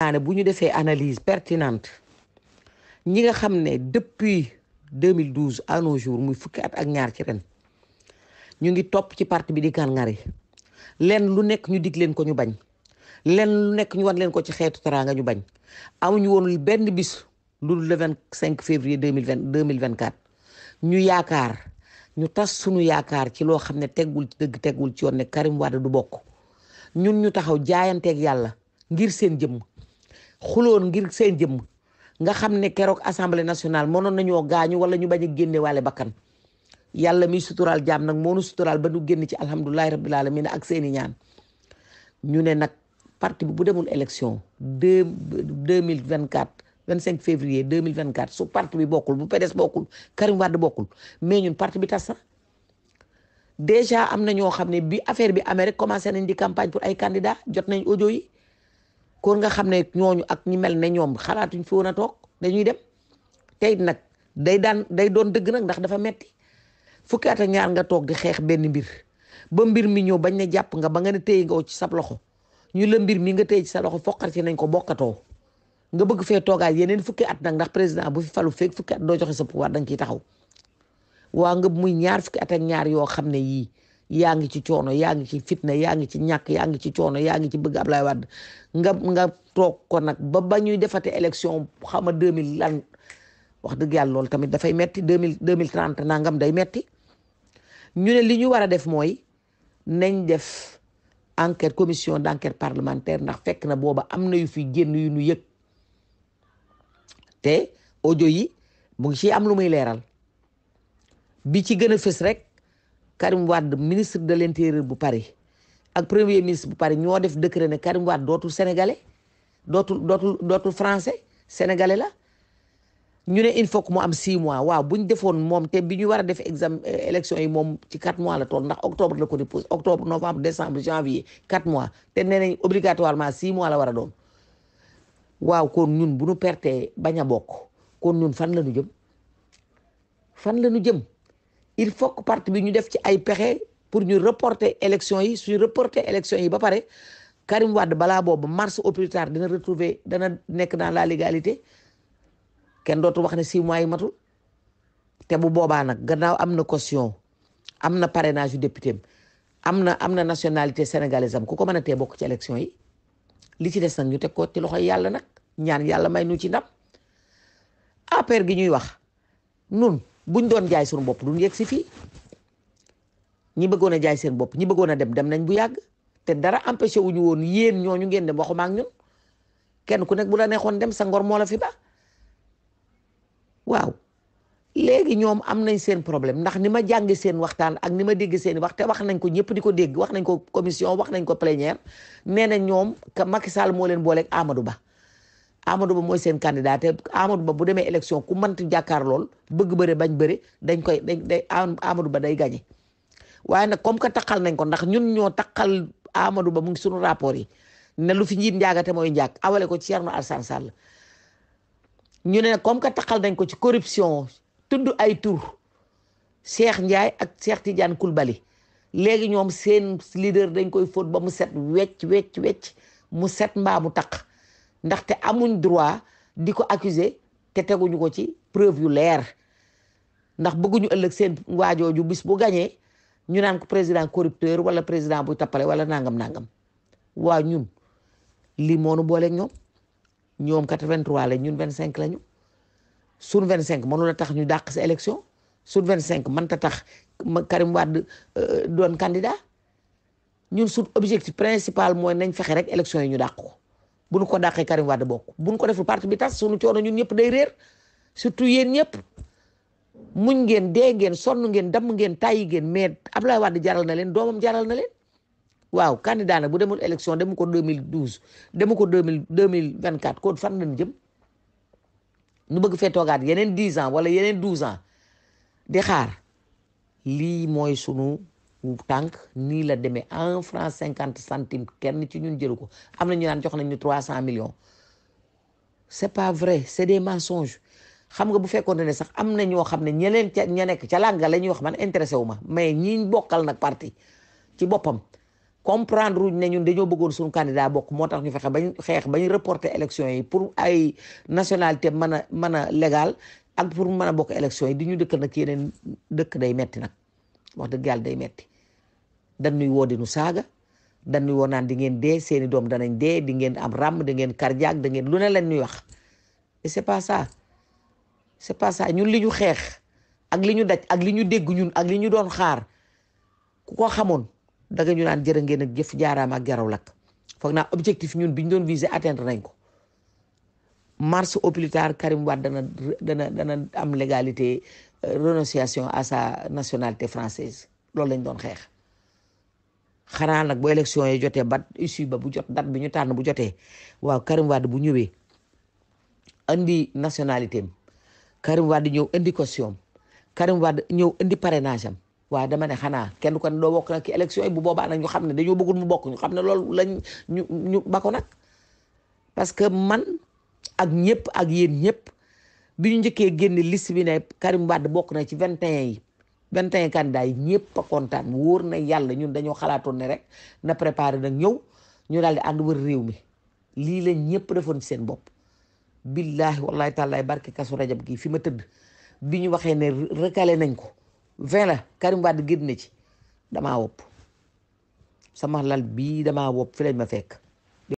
naa ne bu ñu defee analyse pertinente ñi nga xam ne depuis 2012 à nos jours muy fukki at ak ñaar ci ren ñu ngi topp ci parti bi di gàngari leen lu nekk ñu dig leen ko ñu bañ leen lu nekk ñu wan leen ko ci xeetu teraanga ñu bañ amuñu woon benn bis lu le 25 février 2024 ñu yaakaar ñu tas suñu yaakaar ci loo xam ne teggul ci dëgg teggul ci yoon ne Karim Wade du bokk ñun ñu taxaw jaayanteeg yàlla ngir seen jëmm xuloon ngir seen jëmm nga xam ne keroog assemblée nationale mënoon nañoo gaañu wala ñu bañ a génne waale bakkan yàlla miy suturaal jaam nag moo nu suturaal ba nu génn ci alhamdulilahi rabbil alamin ak seeni ñaan ñu ne nag parti bi bu demul élection 2024 25 février 2024 su parti bi bokkul bu PDS bokkul Karim Wade bokkul mais ñun parti bi tas na déjà am na ñoo xam ne bi affaire bi amee rek commencé nañ di campagne pour ay candidats jot nañ audio yi kon nga xam ne ñooñu ak ñi mel ne ñoom xalaatuñ fi woon a toog dañuy dem tey nag day doon dëgg nag ndax dafa metti fukki at ak ñaar nga toog di xeex benn mbir ba mbir mi ñëw bañ ne jàpp nga ba nga ne téye nga ci sab loxo ñu la mbir mi nga téye ci sa loxo foqar ci nañ ko bokkatoo nga bëgg fee toogaat yeneen fukki at nag ndax président bu fi falu feeg fukki at doo joxe sa pouvoir da nga ciy taxaw waa nga muy ñaar fukki at ak ñaar yoo xam ne yii yaa ngi ci coono yaa ngi ci fitna yaa ngi ci ñàkk yaa ngi ci coono yaa ngi ci bëgg Ablaye Wade nga toog ko nag ba ñuy defate élection xama 2000 lan wax dëgg yàlla loolu tamit dafay metti 2030 nangam day metti ñu ne li ñu war a def mooy nañ def enquête commission d'enquête parlementaire ndax fekk na booba am na yu fi génn yu ñu yëg te audio yi mu ngi ci am lu muy leeral bi ci gën a fës rek Karim Wade ministre de l'intérieur bu Paris ak premier ministre bu Paris ñoo def décret ne Karim Wade dootul sénégalais dootul français sénégalais la ñu ne il faut que mu am 6 mois waaw bu ñu defoon moom te bi ñu war a def examen élection yi moom ci 4 mois la toll ndax octobre la ko déposé octobre novembre décembre janvier 4 mois te nee nañ obligatoirement 6 mois la war a doon waaw kon ñun bu ñu pertee bañ a bokk kon ñun fan la ñu jëm il faut que parti bi ñu def ci ay pexe pour ñu reporter élection yi suñu reporter élection yi ba pare Karim Wade balaa boobu mars au plus tard dana nekk dans la légalité kenn dootu wax ne 6 mois yi matul te bu boobaa nag gannaaw am na caution am na parrainage yu député am na nationalité sénégalaise am ku ko mën a tee bokk ci élection yi li ci des nag ñu teg ko ci loxoy yàlla nag ñaan yàlla may nu ci ndam APR gi ñuy wax nun buñ doon jaay suñu bopp duñ yegg si fii ñi bëggoon a jaay seen bopp ñi bëggoon a dem nañ bu yàgg te dara empêché wuñu woon yéen ñooñu ngeen dem waxuma ak ñun kenn ku nekk bu la neexoon dem sa ngor moo la fi ba waaw léegi ñoom am nañ seen problème ndax ni ma jànge seen waxtaan ak ni ma dégg seen wax te wax nañ ko ñëpp di ko dégg wax nañ ko commission wax nañ ko plénière nee na ñoom Macky Sall moo leen booleeg Amadou Ba mooy seen candidat te Amadou Ba bu demee élection ku mënti jàkkaar lool bëgg bëre bañ bëre day Amadou Ba day gagné waaye nag comme que taqal nañ ko ndax ñun ñoo taqal Amadou Ba mu ngi sunu rapport yi ne lu fi njiit njaagate mooy njaag awale ko ci Thierno Alassane Sall ñu ne comme que taqal nañ ko ci corruption tudd ay tur Cheikh Ndiaye ak Cheikh Tidiane Koulibaly léegi ñoom seen leader dañ koy fóot ba mu set wecc mu set mbaa mu taq ndaxte amuñ droit di ko accuser te teguñu ko ci preuve yu leer ndax bëgguñu ëllëg seen waajooju bis bu gañee ñu naan ko président corrupteur wala président buy tappale wala nangam waa ñun lii moonu booleeg ñoom 83 la ñun 25 lañu sun 25 mënu la tax ñu dàq sa élection sun 25 mën ta tax Karim Wade doon candidat ñun sun objectif principal mooy nañ fexe rek élection yi ñu dàq ko bu ñu ko dàqee Karim Wade bokk bu ñu ko deful parti bi tas suñu coono ñun ñëpp day réer surtout yéen ñëpp muñ ngeen dee ngeen sonn ngeen damm ngeen tàyyi ngeen mais Abdoulaye Wade jaral na leen doomam jaral na leen waaw candidat nag bu demul élection demu ko 2012 demu ko 2024 kon fan lañ jëm nu bëgg fee toogaat yeneen 10 ans wala yeneen 12 ans di xaar lii mooy sunu tànk nii la demee 1 franc 50 centimes kenn ci ñun jëlu ko am na ñu naan jox nañ ñu 300 millions c'est pas vrai c'est des mensonges xam nga bu fekkoon ne sax am na ñoo xam ne ña nekk ca lànga la ñuy wax man intéressé wu ma mais ñi bokkal nag parti ci boppam comprendre wuñ ne ñun dañoo bëggoon suñu candidat bokk moo tax ñu fexe bañ xeex bañ reporter élection yi pour ay nationalité mën a légal ak pour mën a bokk élection yi di ñu dëkkal nag yeneen dëkk day metti nag wax dëgg yàlla day metti dañuy woo di nu saaga dañuy woo naan di ngeen dee seeni doom danañ dee di ngeen am ràmm da ngeen cardiaque da ngeen lu ne leen ñuy wax et c'est pas ça ñun li ñu xeex ak li ñu daj ak li ñu dégg ñun ak li ñu doon xaar ku ko xamoon daga ñu naan jërë ngeen ak jëf jaaraam ak jaraw lak foog naa objectif ñun bi ñu doon viser atteindre nañ ko mars au plus tard Karim Wade dana am légalité renonciation à sa nationalité française loolu lañ doon xeex xanaa nag bu élection yi jotee ba issue ba bu jot date bi ñu tànn bu jotee waaw Karim Wade bu ñëwee indi nationalité am Karim Wade ñëw indi caution Karim Wade ñëw indi parrainage am waaye dama ne xanaa kenn ko ne doo bokk nag ci élection yi bu boobaa nag ñu xam ne dañoo bëggul mu bokk ñu xam ne loolu lañ ñu ba ko nag parce que man ak ñëpp ak yéen ñëpp bi ñu njëkkee génne liste bi ne Karim Wade bokk na ci 21 candidats yi ñëpp a kontaan wóor na yàlla ñun dañoo xalaatoon ne rek na préparé nag ñëw ñu daal di ànd wër réew mi lii la ñëpp defoon ci seen bopp billahi wallahi taalaay barke kasu rajab gi fi ma tëdd bi ñu waxee ne recalé nañ ko 20 la Karim Wade génn na ci damaa wopp sama lal bii damaa wopp fi lañ ma fekk